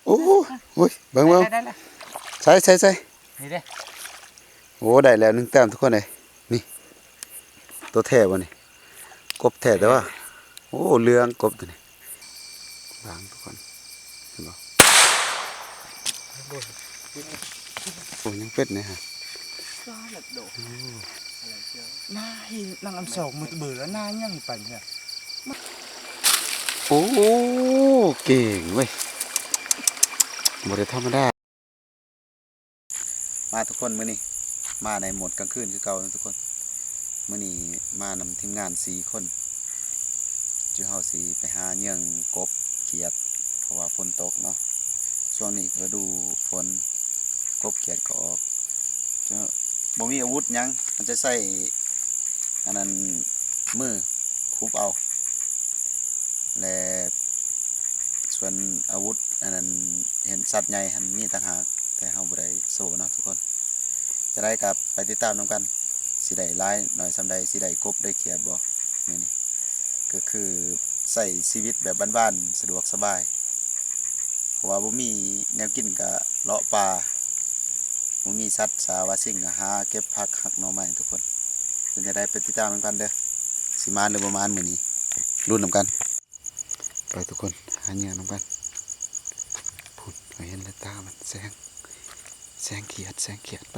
ໂອ້ ໂອ້ຍ ເບິ່ງ ເບິ່ງ ໄດ້ແລ້ວ ໃສ່ ໃສ່ ໃສ່ ນີ້ເດ້ ໂອ້ ໄດ້ແລ້ວໜຶ່ງແຕ້ມທຸກຄົນເອີຍ ນີ້ ໂຕແທ້ບໍ່ນີ້ ກົບແທ້ແຕ່ວ່າ ໂອ້ ເຫຼືອງກົບໂຕນີ້ ບາງທຸກຄົນ ເຫັນບໍ່ ໂອ້ ຍັງເປັດນີ້ຮະ ໂອ້ ນາເຫັນນາງອຳສອງມື້ເບີແລ້ວ ນາຍັງໄປເນຍ ໂອ້ ເກັ່ງເວີຍ ບໍ່ໄດ້ທຳມະດາ. ມາທຸກຄົນ ມື້ນີ້ມາໃນໂໝດກາງຄືນຄືເກົ່າເນາະທຸກຄົນ. ມື້ນີ້ມານຳທີມງານສີ່ຄົນ ຈຸເຮົາຊິໄປຫາເຫຍື່ອງກົບຂຽດ ເພາະວ່າຝົນຕົກເນາະ. ຊ່ວງນີ້ກະລະດູຝົນ ກົບຂຽດກໍອອກ ຈະບໍ່ມີອາວຸດຫຍັງ ມັນຈະໃຊ້ ອັນນັ້ນ ມືຂຸບເອົາ ແລະ ສ່ວນອາວຸດ ອັນນັ້ນ ເຫັນສັດໃຫຍ່ຫັ້ນມີຕ່າງຫາກ ແຕ່ເຮົາບໍ່ໄດ້ໂຊເນາະທຸກຄົນ. ຈະໄດ້ກໍໄປຕິດຕາມນຳກັນ ຊິໄດ້ຫຼາຍໜ້ອຍສ່ຳໃດ ຊິໄດ້ກົບໄດ້ຂຽດບໍ່ ມື້ນີ້ ກໍຄືໃຊ້ຊີວິດແບບບ້ານໆ ສະດວກສະບາຍ ເພາະວ່າບໍ່ມີແນວກິນກໍເລາະປ່າ ບໍ່ມີສັດສາວາສິ່ງກໍຫາເກັບຜັກຫັກໜໍ່ໄມ້ທຸກຄົນ. ເປັນຈັ່ງໃດໄປຕິດຕາມນຳກັນເດີ້ ຊິມານຫຼືບໍ່ມານມື້ນີ້ ລຸ້ນນຳກັນ. ໄປທຸກຄົນ ຫາເຫຍື່ອນຳກັນ. ພຸ້ນ ຂ້ອຍເຫັນແລ້ວ ຕາມັນແສງ ແສງຂຽດ ແສງຂຽດ ໄປ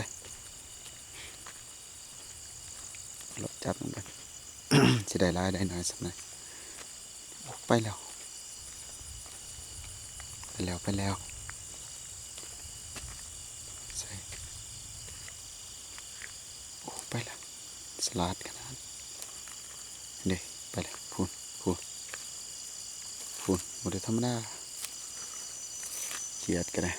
ເລາະຈັບນຳກັນ ຊິໄດ້ຫຼາຍໄດ້ໜ້ອຍສ່ຳໃດ. ໂອ້ ໄປແລ້ວ ໄປແລ້ວ ໄປແລ້ວ ໃສ່ ໂອ້ ໄປແລ້ວ ສະຫຼາດຂະໜາດ ເດ້ ໄປແລ້ວ ພຸ້ນ ພຸ້ນ ພຸ້ນ ບໍ່ໄດ້ທຳມະດາ ຂຽດກໍໄດ້.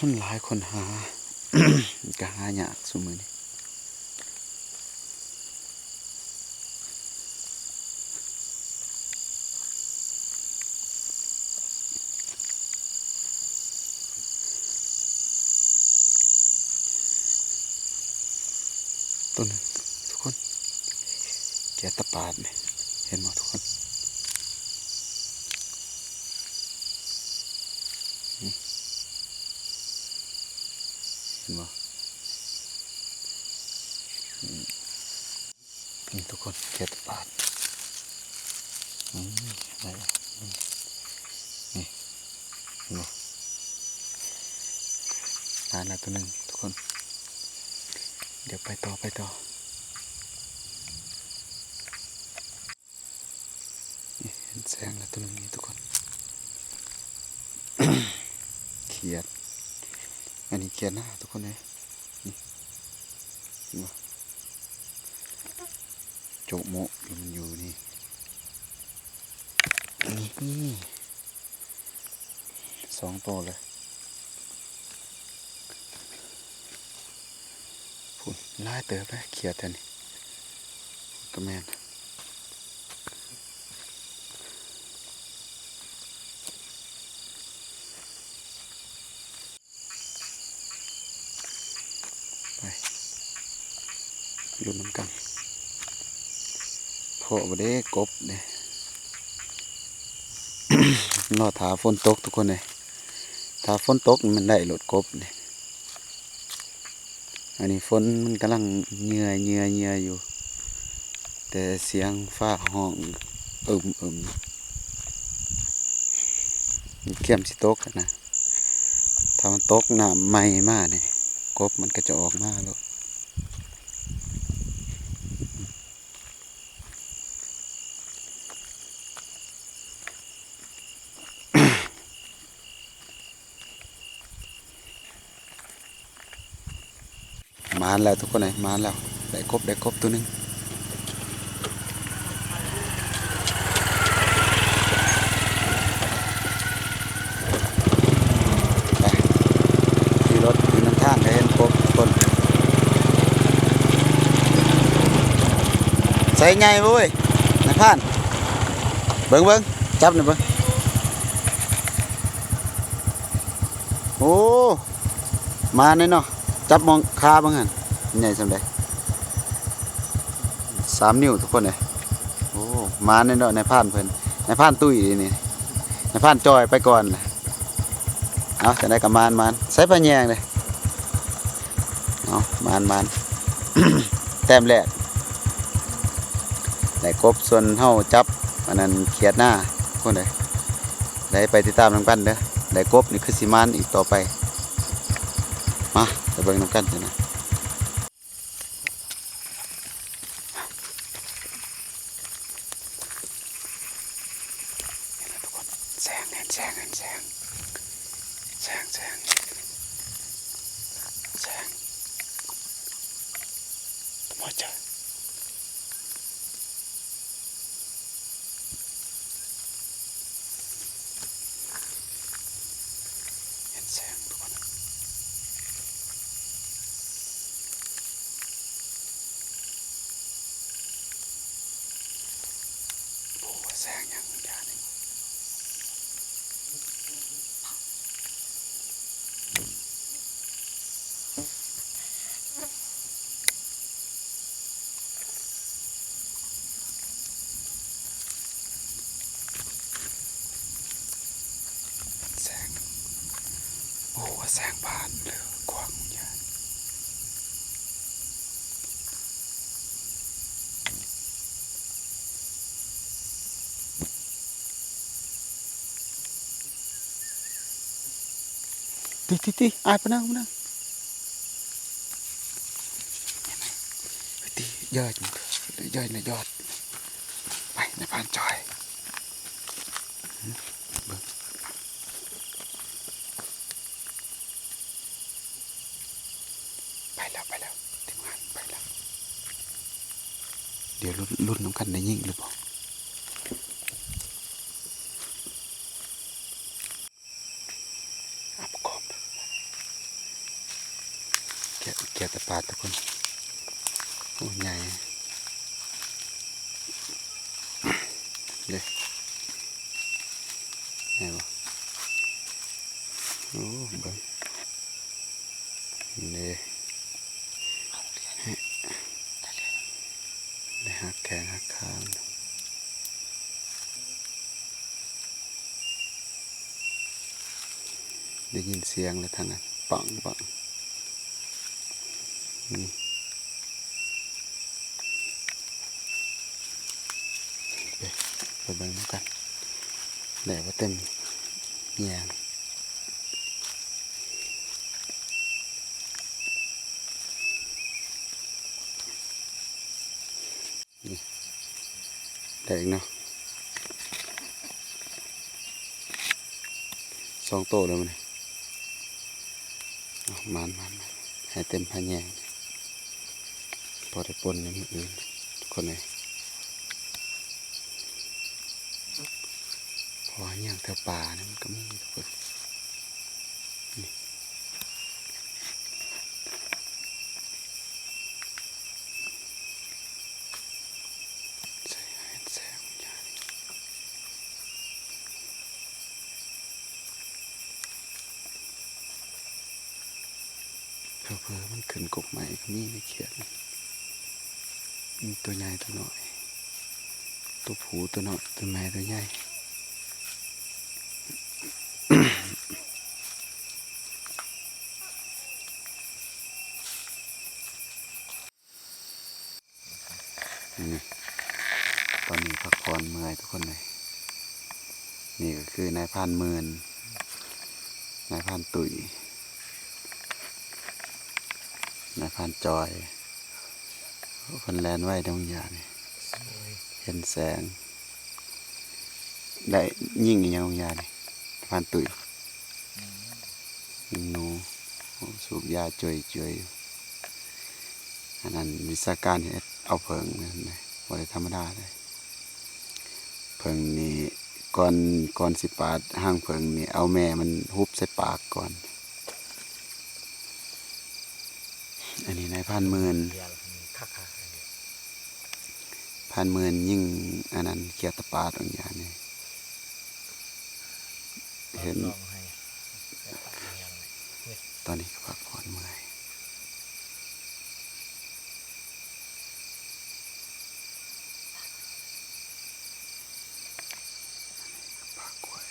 ມັນຫຼາຍຄົນຫາ ກໍຫາຍາກຊຸມື້ນີ້. ໂຕໜຶ່ງທຸກຄົນ ຂຽດຕາປາດນີ້ ເຫັນບໍ່ທຸກຄົນ ນີ້ ເຫັນບໍ່ ນີ້ ນີ້ທຸກຄົນ ຂຽດຕາປາດ ນີ້ ໄດ້ແລ້ວ ນີ້ ນີ້ ເຫັນບໍ່ ມາແລ້ວໂຕໜຶ່ງທຸກຄົນ ດຽວໄປຕໍ່ ໄປຕໍ່ ນີ້ ເຫັນແສງແລ້ວໂຕໜຶ່ງນີ້ທຸກຄົນ ຂຽດ ອັນນີ້ຂຽດນາທຸກຄົນເອີຍ ນີ້ ເຫັນບໍ່ ໂຈະໂມະຢູ່ ມັນຢູ່ນີ້ ນີ້ ສອງໂຕເລີຍ ພຸ້ນ ຫຼາຍເຕີບເດ້ ຂຽດແຖວນີ້ ພຸ້ນກະແມ່ນ. ໄປ ລຸ້ນນຳກັນ ພໍ້ບໍ່ເດ້ ກົບເດ້ ລໍຖ້າຝົນຕົກທຸກຄົນເອີຍ ຖ້າຝົນຕົກມັນໄດ້ໂລດກົບນີ້. ອັນນີ້ຝົນມັນກຳລັງເຫຍື່ອ ເຫຍື່ອ ເຫຍື່ອຢູ່ ແຕ່ສຽງຟ້າຮ້ອງອຶມໆ ມັນກຽມຊິຕົກຫັ້ນນະ ຖ້າມັນຕົກນ້ຳໃໝ່ມານີ້ ກົບມັນກໍຈະອອກມາໂລດ. ມາແລ້ວທຸກຄົນເອີຍ ມາແລ້ວ ໄດ້ກົບ ໄດ້ກົບໂຕໜຶ່ງ ໄປ ຂີ່ລົດຢູ່ນຳທາງກໍເຫັນກົບທຸກຄົນ ໃສ່ໃຫຍ່ບໍ່ເວີຍ ນາຍພານ ເບິ່ງ ເບິ່ງ ຈັບໜ່ອຍເບິ່ງ. ໂອ້ ມາແນ່ເນາະ ຈັບມອງຄາເບິ່ງຫັ້ນ ໃຫຍ່ສ່ຳໃດ ສາມນິ້ວທຸກຄົນເອີຍ. ໂອ້ ມາແນ່ເນາະ ນາຍພານເພິ່ນ ນາຍພານຕຸ້ຍນີ້ ນາຍພານຈ່ອຍໄປກ່ອນ. ເອົາ ຈັ່ງໃດກໍມານໆ ໃສ່ປາແຍງເດ້. ເອົາ ມານໆ ແຕ້ມແລກ ໄດ້ກົບ ສ່ວນເຮົາຈັບອັນນັ້ນຂຽດນາ ຄົນໃດ ໄດ້ໄປຕິດຕາມນຳກັນເດີ. ໄດ້ກົບນີ້ຄືຊິມານອີກຕໍ່ໄປ. ມາ ໄປເບິ່ງນຳກັນເດີນະ. ເຫັນແລ້ວທຸກຄົນ ແສງ ເຫັນແສງ ເຫັນແສງ ແສງ ແສງ ແສງ ບໍ່ເຈີ ເຫັນແສງທຸກຄົນ. ບໍ່ວ່າແສງຫຍັງ ມັນຢ້ານນີ້ ມັນແສງ ບໍ່ຮູ້ວ່າແສງບ້ານ ຫຼື ຂວາງຫຍັງ. ຕິ ຕິ ຕິ ອ້າຍ ໄປນັ່ງ ໄປນັ່ງ ໄປຕິ ເຢີດ ເຢີດ ເຢີດ ໄປ ນາຍພານຈ່ອຍ ເບິ່ງ. ໄປແລ້ວ ໄປແລ້ວ ທີມງານໄປແລ້ວ. ດຽວລຸ້ນ ລຸ້ນນຳກັນ ໄດ້ຍິງຫຼືບໍ່. ອັບກອບ ເກຍ ເກຍແຕ່ປາທຸກຄົນ. ໂອ້ ໃຫຍ່ເດ້ ໃຫຍ່ບໍ່? ໂອ້ ເບິ່ງເດ້ ໄດ້ຫັກແຂນຫັກຂາ. ໄດ້ຍິນສຽງແລ້ວທາງນັ້ນ ປັງ ປັງ ນີ້ ໄປ ໄປເບິ່ງນຳກັນ ແດດບໍ່ເຕັມແຍງ. ນີ້ ໄດ້ອີກເນາະ ສອງໂຕແລ້ວມື້ນີ້. ເອົາ ມານໆ ໃຫ້ເຕັມພະແຍງ ພໍໄດ້ປົ່ນໃນມື້ອື່ນທຸກຄົນເອີຍ. ເພາະວ່າຍ່າງແຖວປ່ານີ້ມັນກໍມີທຸກຄົນ ນີ້. ເຜີໆມັນຂຶ້ນກົກໄມ້ກໍມີໃນຂຽດ ມີຕົວໃຫຍ່ຕົວນ້ອຍ ຕົວຜູ້ຕົວນ້ອຍ ຕົວແມ່ຕົວໃຫຍ່. ນີ້ ຕອນນີ້ພັກຜ່ອນເມື່ອຍທຸກຄົນເອີຍ. ນີ້ກໍຄືນາຍພານໝື່ນ ນາຍພານຕຸ້ຍ ນາຍພານຈອຍ. ໂອ້ ເພິ່ນແລ່ນໄວເດ້ບາງຢ່າງນີ້ ເຫັນແສງ. ໄດ້ຍິງອີ່ຫຍັງບາງຢ່າງນີ້ ນາຍພານຕຸ້ຍ? ຍິງໜູ. ໂອ້ ສູບຢາຈ່ວຍໆຢູ່. ອັນນັ້ນວິຊາການເຮັດເອົາເຜິ້ງ ບໍ່ໄດ້ທຳມະດາເດ້. ເຜິ້ງນີ້ ກ່ອນ ກ່ອນຊິປາດຫາງເຜິ້ງນີ້ ເອົາແມ່ມັນຫຸບໃສ່ປາກກ່ອນ. ອັນນີ້ນາຍພານໝື່ນ ພານໝື່ນຍິງອັນນັ້ນ ຂຽດຕະປາດບາງຢ່າງນີ້ ເຫັນ ລອງໃຫ້ ແຕ່ປາກແຮງ ຕອນນີ້ກໍພັກຜ່ອນເມື່ອຍ. ປາກກ້ວຍ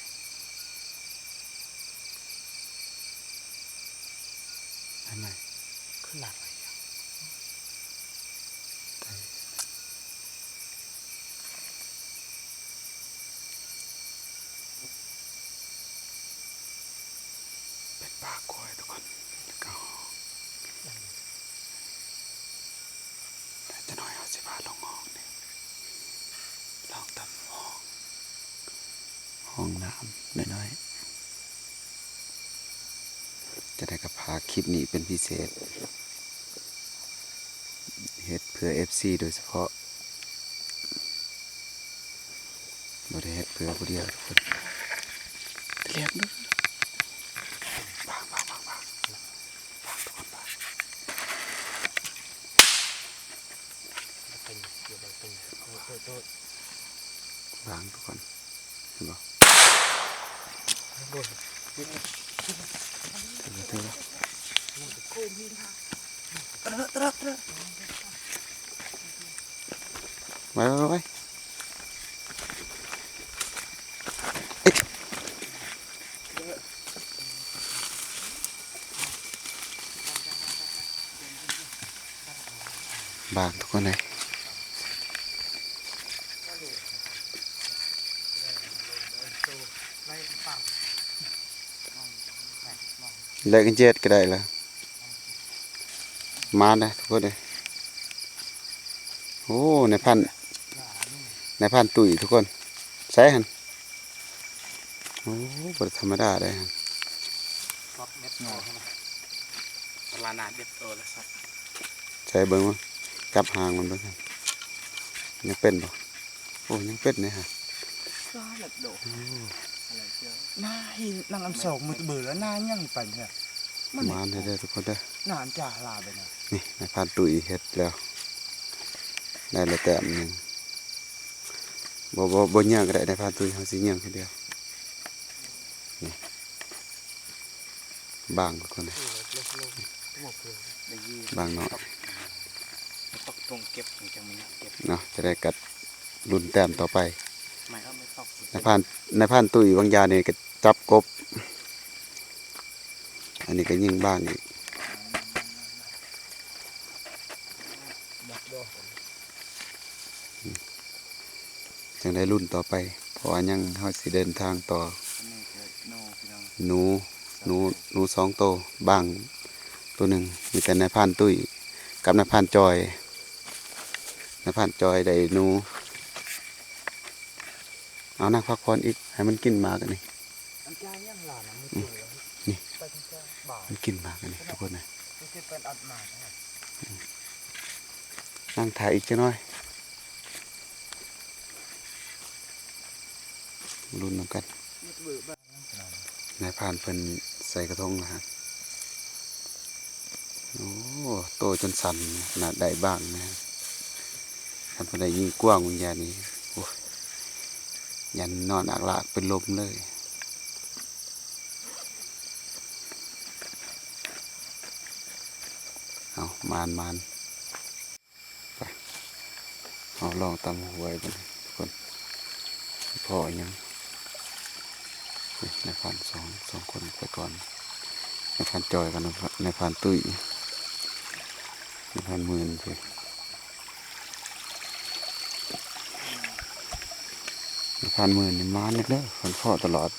ເຫັນໄໝ? ຄືຫຼັກໄປ ເປັນປາກກ້ວຍທຸກຄົນ. ແລ້ວກໍ ແຕ່ຈະໜ້ອຍເຮົາຊິພາລົງຫ້ອງນີ້ ລອງຕຳຫ້ອງ ຫ້ອງນ້ຳນ້ອຍໆ. ຈະໄດ້ກໍຝາກຄລິບນີ້ເປັນພິເສດ ເຮັດເພື່ອເອັຟຊີໂດຍສະເພາະ. ບໍ່ໄດ້ເຮັດເພື່ອຜູ້ດຽວທຸກຄົນ. ຕະຫຼຽບເດີ ບາງ ບາງ ບາງ ບາງ ບາງ ທຸກຄົນ ບາງ ບາງ ທຸກຄົນ ເຫັນບໍ່? ເຖິງແລ້ວ ເຖິງແລ້ວ. ໄປ ໄປ ໄປ ບາງທຸກຄົນເລີຍ. ເລີກເຈັດກໍໄດ້ລະ ມານະທຸກຄົນເອີຍ. ໂອ້ ນາຍພານ ນາຍພານຕຸ້ຍທຸກຄົນ ໃສຫັ້ນ? ໂອ້ ບໍ່ໄດ້ທຳມະດາເດ້ຫັ້ນ. ໃສເບິ່ງ ຈັບຫາງມັນເບິ່ງຫັ້ນ ຍັງເປັນບໍ່? ໂອ້ ຍັງເປັນເດ້ຫັ້ນ. ໂອ້ ໜ້າເຫັນນາງອຳສອງມື້ຕະເບີລະ ໜ້າຍັງໄປເທື່ອ ມານແທ້ໆທຸກຄົນເດີ. ໜ້າອັນຈາລາໄປນະ ນີ້ນາຍພານຕຸ້ຍເຮັດແລ້ວ ໄດ້ລະແຕ້ມໜຶ່ງ. ບໍ່ ບໍ່ ບໍ່ຍ່າງກໍໄດ້ ນາຍພານຕຸ້ຍ ເຮົາຊິຍ່າງຄົນດຽວ. ນີ້ ບາງຄົນ ບາງເນາະ ເນາະ ຈະໄດ້ກັດລຸ້ນແຕ້ມຕໍ່ໄປ. ນາຍພານ ນາຍພານຕຸ້ຍບາງຢ່າງນີ້ກໍຈັບກົບ ອັນນີ້ກໍຍິງບາງອີກ. ຈັ່ງໄດ້ລຸ້ນຕໍ່ໄປ ເພາະວ່າຍັງ ເຮົາຊິເດີນທາງຕໍ່. ໜູ ໜູ ໜູສອງໂຕ ບາງໂຕໜຶ່ງ ມີແຕ່ນາຍພານຕຸ້ຍກັບນາຍພານຈອຍ. ນາຍພານຈອຍໄດ້ໜູ. ເອົາ ນັ່ງພັກຜ່ອນອີກ ໃຫ້ມັນກິນໝາກອັນນີ້. ອັນຈາຍັງຫຼານະ ມື້ ອືມ ນີ້ ໄປທາງແກ້ວ ມັນກິນໝາກອັນນີ້ທຸກຄົນນະ. ນັ່ງຖ້າອີກຈັກໜ້ອຍ ມາລຸ້ນນຳກັນ. ນາຍພານເພິ່ນໃສ່ກະທົງລະຫັ້ນ. ໂອ້ ໂຕຈົນສັ່ນຂະໜາດໄດ້ບາງນະ. ຄັນເພິ່ນໄດ້ຍິງກວ້າງວິນຍານນີ້ ໂອ້ຍ ຢ້ານນອນອາກລາກເປັນລົມເລີຍ. ເອົາ ມານໆ. ໄປ ເຮົາລອງຕຳຫວຍເບິ່ງທຸກຄົນ ພໍອີຫຍັງ. ນີ້ນາຍພານສອງ ສອງຄົນໄປກ່ອນ ນາຍພານຈອຍກັບນາຍພານຕຸ້ຍ ນາຍພານໝື່ນຊິ ນາຍພານໝື່ນນີ້ມານເດີ ເພິ່ນພໍ້ຕະຫຼອດ.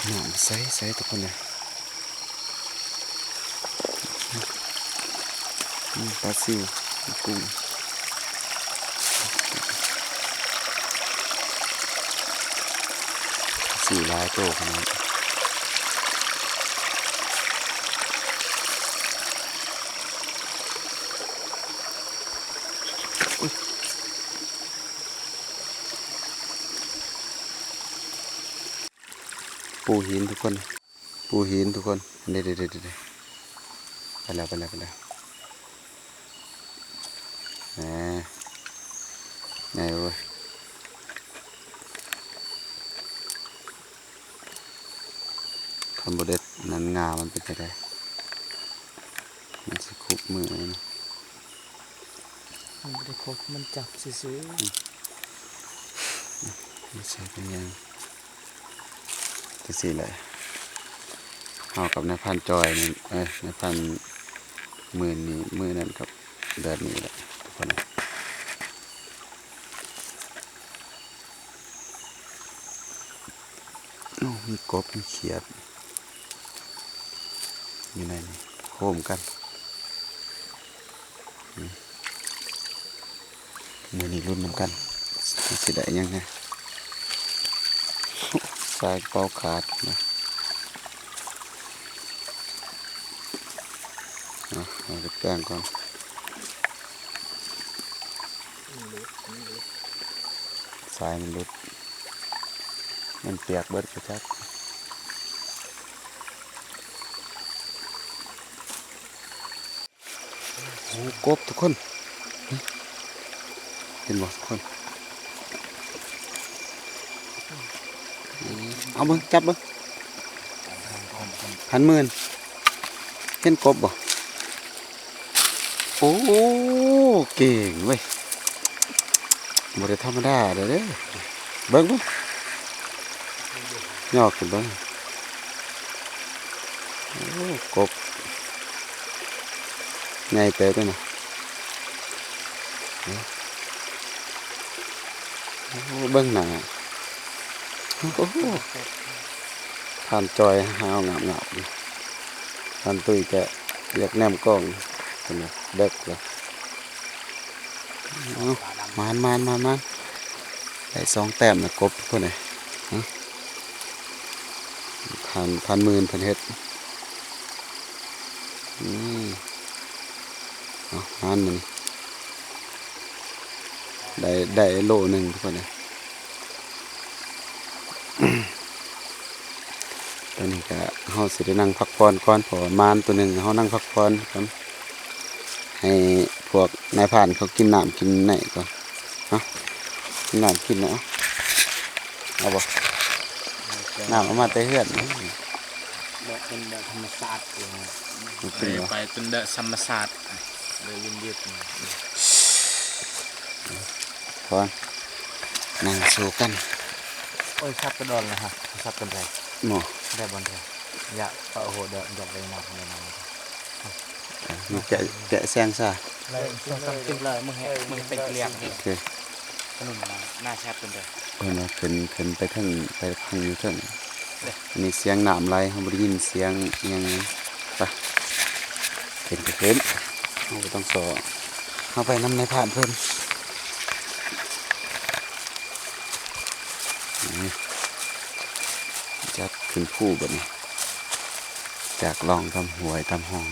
ນ້ຳໃສໆ ທຸກຄົນເອີຍ. ອືມ ປາຊິວ ປາກຸ້ງ ປາຊິວຫຼາຍໂຕຂະໜາດ. ອຸ້ຍ. ປູຫີນທຸກຄົນ ປູຫີນທຸກຄົນ ເດ້ໆໆໆ ໄປແລ້ວ ໄປແລ້ວ ໄປແລ້ວ ແໝ ໃຫຍ່ເວີຍ. ຄັນບໍ່ໄດ້ນັ້ນ ງາມັນເປັນຈັ່ງໃດ? ມັນຊິຄຸບມືເນາະ. ມັນບໍ່ໄດ້ຄົບ ມັນຈັບຊື່ໆ. ອືມ ມັນໃສ່ເປັນຫຍັງ? ຈັ່ງຊີ້ແຫຼະ ເຮົາກັບນາຍພານຈອຍນີ້ ເອີ ນາຍພານໝື່ນນີ້ ມື້ນັ້ນກັບແບບນີ້ແຫຼະ ທຸກຄົນ. ໂອ້ ມີກົບ ມີຂຽດ ຢູ່ໃນນີ້ ໂຮມກັນ. ອືມ ມື້ນີ້ລຸ້ນນຳກັນ ຊິໄດ້ຫຍັງແດ່? ສາຍກະເປົາຂາດນະ. ເອົາ ເອົາໄປແປງກ່ອນ. ສາຍມັນຫຼຸດ ມັນປຽກເບິດກະຈັກ. ໂອ້ ກົບທຸກຄົນ ເຫັນບໍ່ທຸກຄົນ? ເອົາເບິ່ງ ຈັບເບິ່ງ ພັນໝື່ນ ເຫັນກົບບໍ່? ໂອ້ ເກັ່ງເວີຍ ບໍ່ໄດ້ທຳມະດາເດີ້. ເບິ່ງ ເບິ່ງ ຍອກຂຶ້ນເບິ່ງ. ໂອ້ ກົບໃຫຍ່ເຕີບເລີຍນະ. ໂອ້ ເບິ່ງໜ້າ ໂອ້ ທ່ານຈອຍຫາວງາບໆ ທ່ານຕຸ້ຍກະຢາກແນມກ້ອງ ເພິ່ນວ່າເດິກແລ້ວ. ເອົາ ມານ ມານ ມານ ມານ ໄດ້ສອງແຕ້ມນະ ກົບພຸ້ນເດ້. ຮະ ພັນ ພັນໝື່ນເພິ່ນເຮັດ. ອືມ ເອົາ ມານມື້ນີ້ ໄດ້ ໄດ້ໂລໜຶ່ງທຸກຄົນເອີຍ. ຕອນນີ້ກະເຮົາຊິໄດ້ນັ່ງພັກຜ່ອນກ່ອນ ເພາະວ່າມານໂຕໜຶ່ງ ເຮົານັ່ງພັກຜ່ອນກ່ອນ ໃຫ້ພວກນາຍພານເຂົາກິນນ້ຳກິນໄນກ່ອນເນາະ. ກິນນ້ຳກິນເນາະ ເອົາບໍ່? ນ້ຳເອົາມາແຕ່ເຮືອນ ແບບເປັນແບບທຳມະຊາດ ມັນເປັນ ໄປເປັນແບບທຳມະຊາດ ເລີຍເຢັນໆ. ພອນ ນັ່ງສູ້ກັນ. ໂອ້ຍ ສັບກະດອນລະຮະ ສັບຕົນໃດ? ໝໍ ໄດ້ບ່ອນໃດ? ຢາກ ໂອ້ໂຫ ເດີ ຢາກໄດ້ນຳ ໄດ້ນຳ. ມີແກະ ແກະແຊງຊະ ໄດ້ສອງສາມຕຶກລະ ມື້ແຮກ ມື້ເປັນກະລຽງ. ໂອເຄ ຖະໜົນໜ້າແຊບຕົນໃດ? ເພິ່ນວ່າຂຶ້ນ ຂຶ້ນໄປເທິງ ໄປພັງຢູ່ເທິງ. ອັນນີ້ສຽງນ້ຳໄຫຼ ເຮົາບໍ່ໄດ້ຍິນສຽງອີ່ຫຍັງ. ໄປ ຂຶ້ນກະຂຶ້ນ ເຮົາບໍ່ຕ້ອງສໍ້ ເຮົາໄປນຳນາຍພານເພິ່ນ. ນີ້ ຈັດຂຶ້ນພູບັດນີ້ ຈາກລ່ອງຕາມຫ້ວຍຕາມຮ່ອງ.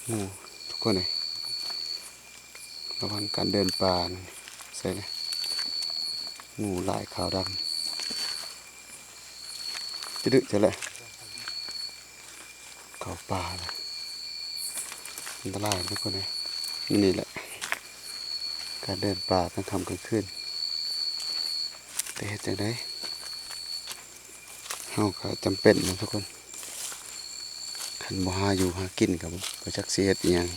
ໂອ້ ທຸກຄົນເອີຍ ລະວັງການເດີນປ່ານະ. ໃສ່ເລີຍ ງູຫຼາຍຂາວດຳ ຈະດຶກຈະແລະ ເຂົ້າປ່າລະ ອັນຕະລາຍທຸກຄົນເອີຍ. ນີ້ແຫຼະ ການເດີນປ່າກາງຄ່ຳກາງຄືນ ແຕ່ເຮັດຈັ່ງໃດ ເຮົາກະຈຳເປັນນະທຸກຄົນ ຄັນບໍ່ຫາຢູ່ຫາກິນກະບໍ່ຈັກຊິເຮັດອີ່ຫຍັງ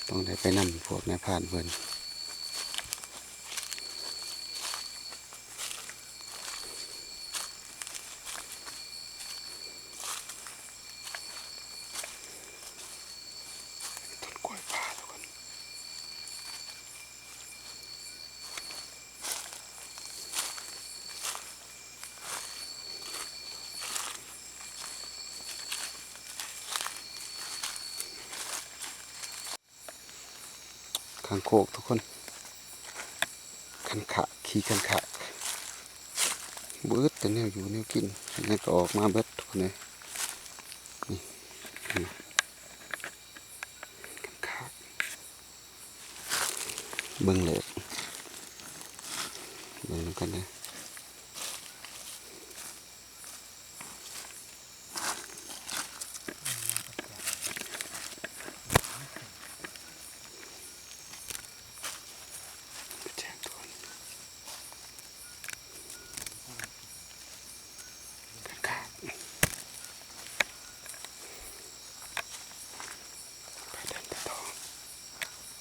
ຕ້ອງໄດ້ໄປນຳພວກນາຍພານເພິ່ນ. ຕົ້ນກ້ວຍປ່າທຸກຄົນ ຄາງໂຄກທຸກຄົນ ຄັນຂາກ ຂີ້ຄັນຂາກ ເບິດແຕ່ແນວຢູ່ແນວກິນ ຫຍັງກະອອກມາເບິດທຸກຄົນເອີຍ. ນີ້ ນີ້ ເບິ່ງເລີຍ ເບິ່ງນຳກັນເດີ.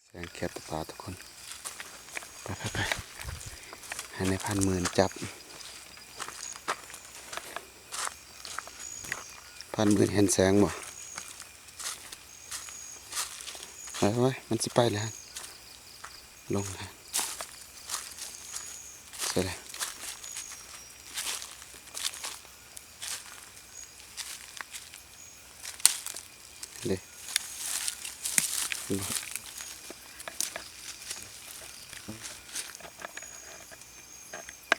ແສງແຄບຕາປາທຸກຄົນ ໄປໆໆ ໃຫ້ນາຍພານໝື່ນຈັບ ພານໝື່ນເຫັນແສງບໍ່? ໄປໆ ມັນຊິໄປແລ້ວ ລົງແລ້ວ ໃສ່ແລ້ວ. ເດ້ ເຫັນບໍ່?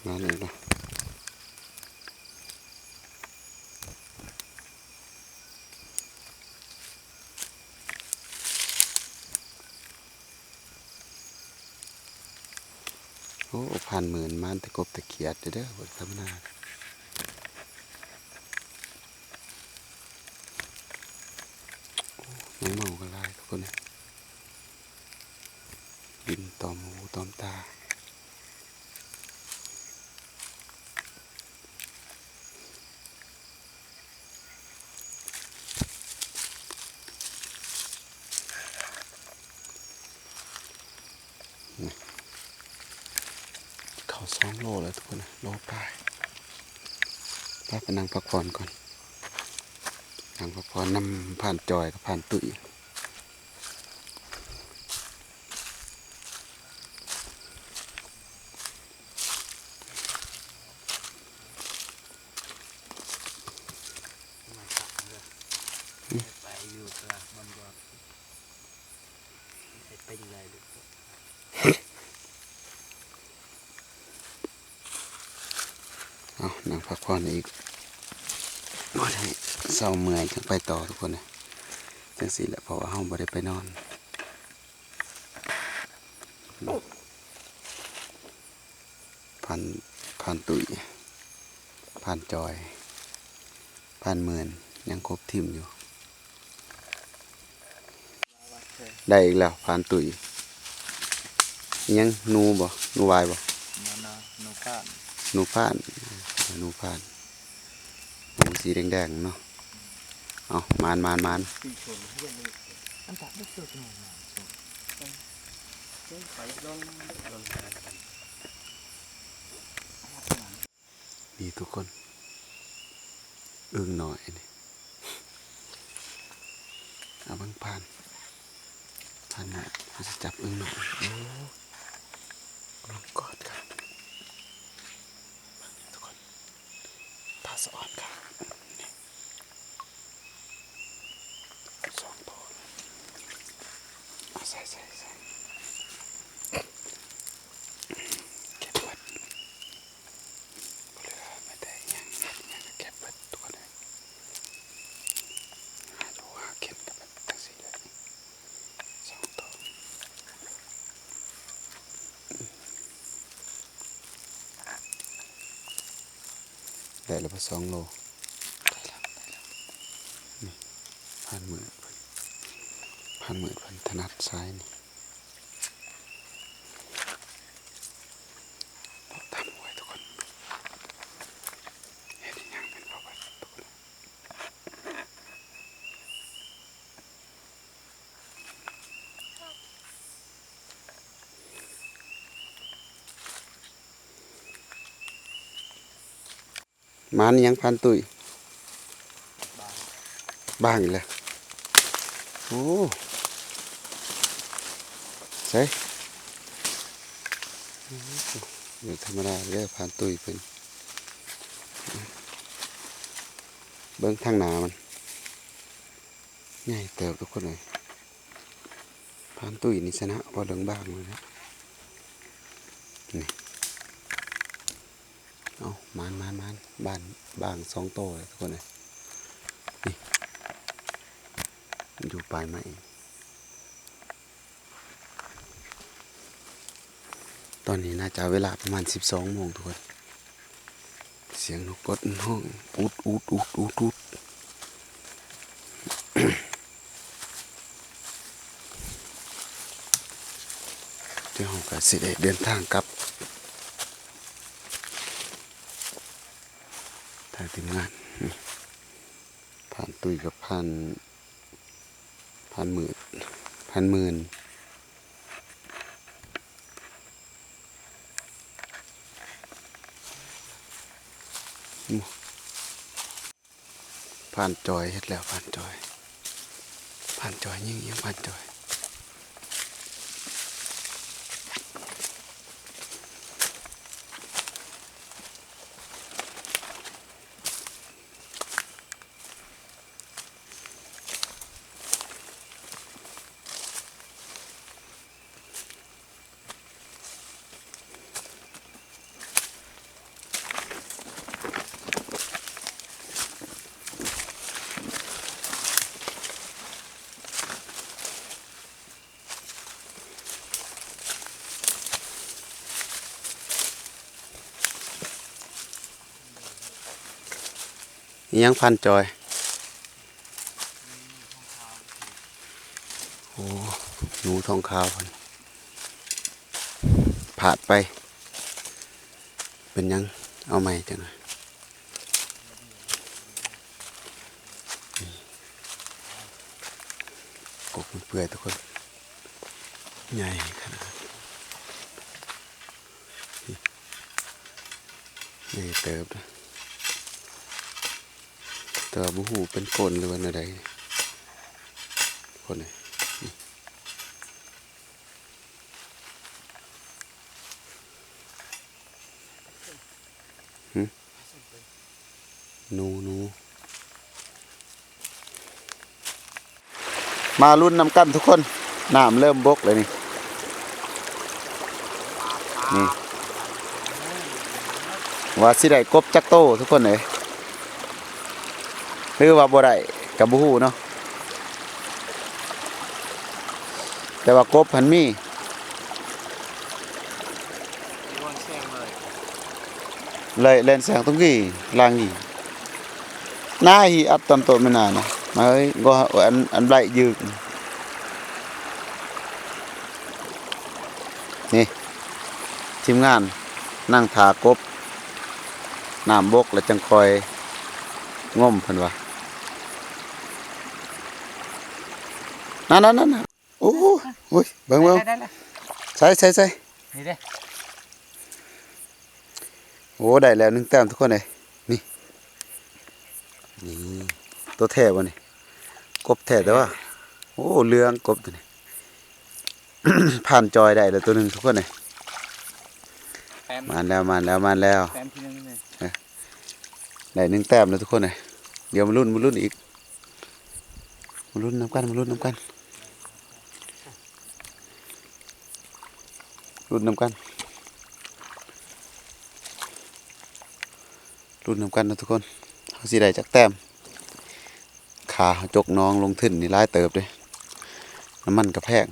ມາແລ້ວເນາະ. ໂອ້ ພານໝື່ນມາແຕ່ກົບແຕ່ຂຽດເດີ ບໍ່ທຳມະດາ. ໂອ້ ແມງເມົາກໍຫຼາຍທຸກຄົນເອີຍ ບິນຕອມຫູຕອມຕາ. ນີ້ ເຂົ້າສອງໂລແລ້ວທຸກຄົນ ໂລປາຍ. ໄປ ໄປນັ່ງພັກຜ່ອນກ່ອນ ນັ່ງພັກຜ່ອນນຳພານຈ່ອຍກັບພານຕຸ້ຍ. ໄປຢູ່ຕົວະ ມັນກໍເຮັດໄປຢູ່ໄດ້ລູກ. ເອົາ ນັ່ງພັກຜ່ອນອີກ ພໍໄດ້ເຊົາເມື່ອຍ ຈັ່ງໄປຕໍ່ທຸກຄົນເອີຍ. ຈັ່ງຊີ້ແຫຼະ ເພາະວ່າເຮົາບໍ່ໄດ້ໄປນອນ. ພານ ພານຕຸ້ຍ ພານຈ່ອຍ ພານໝື່ນ ຍັງຄົບທີມຢູ່. ໄດ້ອີກແລ້ວ ພານຕຸ້ຍ. ອີຫຍັງ ໜູບໍ່? ໜູຫວາຍບໍ່? ໜູ ໜູ ໜູພານ ໜູພານ ໜູພານ. ໂອ້ ສີແດງໆເນາະ. ເອົາ ໝານ ໝານ ໝານ. ນີ້ທຸກຄົນ ອຶ່ງນ້ອຍນີ້ ເອົາເບິ່ງ ພານ ພານ ເຮົາຊິຈັບອຶ່ງນ້ອຍ. ໂອ້ ລົງກອດກັນ ເບິ່ງນີ້ທຸກຄົນ ປາສະອອນຂາວ ນີ້ ສອງໂຕ. ເອົາໃສ່ ໃສ່ ໃສ່ ເກັບເບິດ ບໍ່ເຫຼືອແມ້ແຕ່ອີ່ຫຍັງ ເຮັດອີ່ຫຍັງກໍເກັບເບິດ ທຸກຄົນເອີຍ. ຫາຢູ່ຫາກິນກັນແບບຈັ່ງຊີ້ແຫຼະ ສອງໂຕ. ໄດ້ແລ້ວບໍ່ ສອງໂລ? ໄດ້ແລ້ວ ໄດ້ແລ້ວ. ນີ້ ພານມືດເພິ່ນ ພານມືດເພິ່ນຖະໜັດສາຍນີ້ ເລາະຕາມຫ້ວຍທຸກຄົນ. ເຮັດອີ່ຫຍັງແມ່ນເຂົາເບິດທຸກຄົນ. ໝານອີ່ຫຍັງພານຕຸ້ຍ? ບ້າງອີກແລ້ວ. ໂອ້ ໃສ ບໍ່ທຳມະດາເດີພານຕຸ້ຍເພິ່ນ. ເບິ່ງທາງໜ້າມັນ ໃຫຍ່ເຕີບທຸກຄົນເອີຍ. ພານຕຸ້ຍນີ້ຊະນະ ເວົ້າເລື່ອງບ້າງນີ້ແຫຼະ. ນີ້ ເອົາ ໝານ ໝານ ໝານ ບ້ານ ບ້າງສອງໂຕເລີຍທຸກຄົນເອີຍ. ນີ້ ຢູ່ປາຍໄມ້. ຕອນນີ້ໜ້າຈະເວລາປະມານສິບສອງໂມງທຸກຄົນ. ສຽງນົກກົດຮ້ອງອຸດໆໆໆໆ. ດຽວເຮົາກະຊິໄດ້ເດີນທາງກັບ ທາງທີມງານ ຜ່ານຕຸ້ຍກັບຜ່ານ ຜ່ານມືດ ຜ່ານໝື່ນ. ຜ່ານຈອຍເຮັດແລ້ວ ຜ່ານຈອຍ ຜ່ານຈອຍ ຍິງ ຍິງ ຜ່ານຈອຍ. ອີ່ຫຍັງພັນຈອຍ? ໂອ້ ໜູທອງຂາວ ພາດໄປ. ເປັນຫຍັງ? ເອົາໃໝ່ຈັກໜ່ອຍ. ກົກມັນເປື່ອຍທຸກຄົນ ໃຫຍ່ຂະໜາດ ໃຫຍ່ເຕີບ ແຕ່ວ່າບໍ່ຮູ້ເປັນກົ້ນ ຫຼືວ່າແນວໃດ ຄົນນີ້. ໜູ ໜູ ມາລຸ້ນນຳກັນທຸກຄົນ ນ້ຳເລີ່ມບົກແລ້ວນີ້ ນີ້ ວ່າຊິໄດ້ກົບຈັກໂຕທຸກຄົນເອີຍ ຫຼືວ່າບໍ່ໄດ້ກະບໍ່ຮູ້ເນາະ. ແຕ່ວ່າກົບຫັ້ນມີ ແລ່ນແຊງຕົງກີ້ລາງກີ້ ນາຍທີ່ອັດຕອນໂຕແມ່ນນານະ ມາເອີຍ ກໍອັນ ອັນໄບຢືກ ນີ້ ທີມງານນັ່ງຖ້າກົບ ນ້ຳບົກແລ້ວຈັ່ງຄ່ອຍງົມ ເພິ່ນວ່າ ນັ້ນໆໆ ໂອ້ ໂອ້ຍ ເບິ່ງ ເບິ່ງ ໄດ້ ໄດ້ ໄດ້ ໃສ່ ໃສ່ ໃສ່ ນີ້ເດ້ ໂອ້ ໄດ້ແລ້ວໜຶ່ງແຕ້ມທຸກຄົນເອີຍ ນີ້ ນີ້ ໂຕແທ້ບໍ່ນີ້? ກົບແທ້ແຕ່ວ່າ ໂອ້ ເຫຼືອງກົບໂຕນີ້ ຜ່ານຈອຍໄດ້ແລ້ວໂຕໜຶ່ງທຸກຄົນເອີຍ ແຕ້ມ ມາແລ້ວ ມາແລ້ວ ມາແລ້ວ ແຕ້ມທີໜຶ່ງນີ້ ເອີ ໄດ້ໜຶ່ງແຕ້ມແລ້ວທຸກຄົນເອີຍ ດຽວມາລຸ້ນ ມາລຸ້ນອີກ ມາລຸ້ນນຳກັນ ມາລຸ້ນນຳກັນ ລຸ້ນນຳກັນ ລຸ້ນນຳກັນເນາະທຸກຄົນ ເຮົາຊິໄດ້ຈັກແຕ້ມ. ຄ່າເຮົາຈົກໜອງລົງທຶນນີ້ຫຼາຍເຕີບເດ້ ນ້ຳມັນກະແພງ